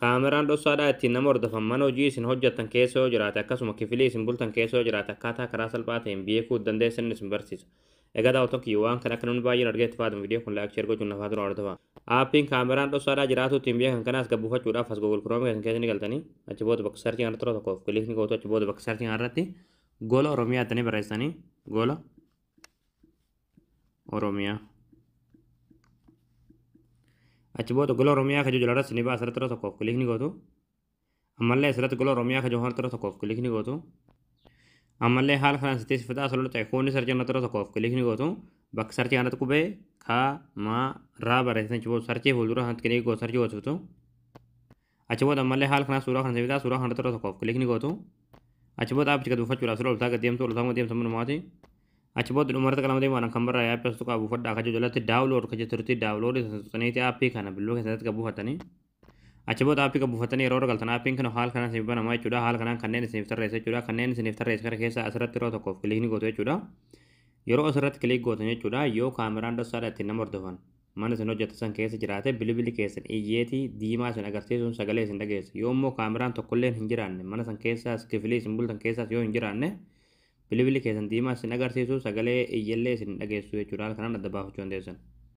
Kaameraan dhoksaadhaa ittiin nama hordofan mana hojii isin hojjettan keessa yoo jiraate, akkasuma kifilii isin bultan keessa yoo jiraate, akkaataa karaa salphaa ta'een beekuu dandeessan isin barsiisa. Egaa daawwattoon kiyya, waan kana akka namni baay'een argee itti fayyadamu, viidiyoo kun like, share gochuun nafaa dura hordofa. Aappiin kaameraan dhoksaadhaa jiraatu ittiin beekan kanaas gad buufachuudhaaf as Google Chrome keessan keessa ni galtanii, achi booda bakka searchii kanarratti yeroo tokkoof click ni gootu. Achi booda bakka searchii kanarratti Gola Oromiyaa jettanii barreessanii, Gola Oromiyaa. Achi booda Gola Oromiyaa kan jiru irratti ni ba'a, asirratti yeroo tokkoof click ni gootu. Ammallee asirratti Gola Oromiyaa kan jiru yeroo tokkoof click ni gootu. Ammallee haala kanaan sitti sifataa asirratti ta'e kuunni searchii kanarratti yeroo tokkoof click ni gootu. Bakka searchii kanarratti qubee K M R barreessitan, achi booda searchii fuuldura kanatti click gootu, searchii goosiftu. Achi booda ammallee haala kanaan suuraa kana sifitaa, suuraa kanarratti yeroo tokkoof click ni gootu. Achi booda aappicha gad buufachuudhaaf suuraa oltaa gad deemtu, oltaa deemtu manumaati. Achi booda dhumarratti qalama deemuudhaan kan barraa'e aappii as tuqaa buufadhaa akka jiru jalatti download kan jettutti download tuqxaniiti aappii kana bilbila keessatti gad buufatanii. Achi booda aappii gad buufatanii yeroo galtan, aappiin kun haala kanaan isiniif banamaa jechuudha. Haala kanaan kanneen isiniif tarreessa jechuudha. Kanneen isiniif tarreessa kana keessaa asirratti yeroo tokkoof click ni gootu jechuudha. Yeroo asirratti click gootan jechuudha, yoo kaameraan dhoksaadhaa ittiin nama hordofan mana isin hojjettan san keessa jiraate, bilbilli keessan iyyeetii diimaa isin agarsiisuun sagalee isin dhageessa. Yoo immoo kaameraan tokkolleen hin jiraanne mana san keessaas, kifilii isin bultan keessaas yoo hin jiraanne, bilbilli keessan diimaa isin agarsiisu, sagalee iyyellee isin dhageessu jechuudha. Haala kanaan adda baafachuu dandeessan.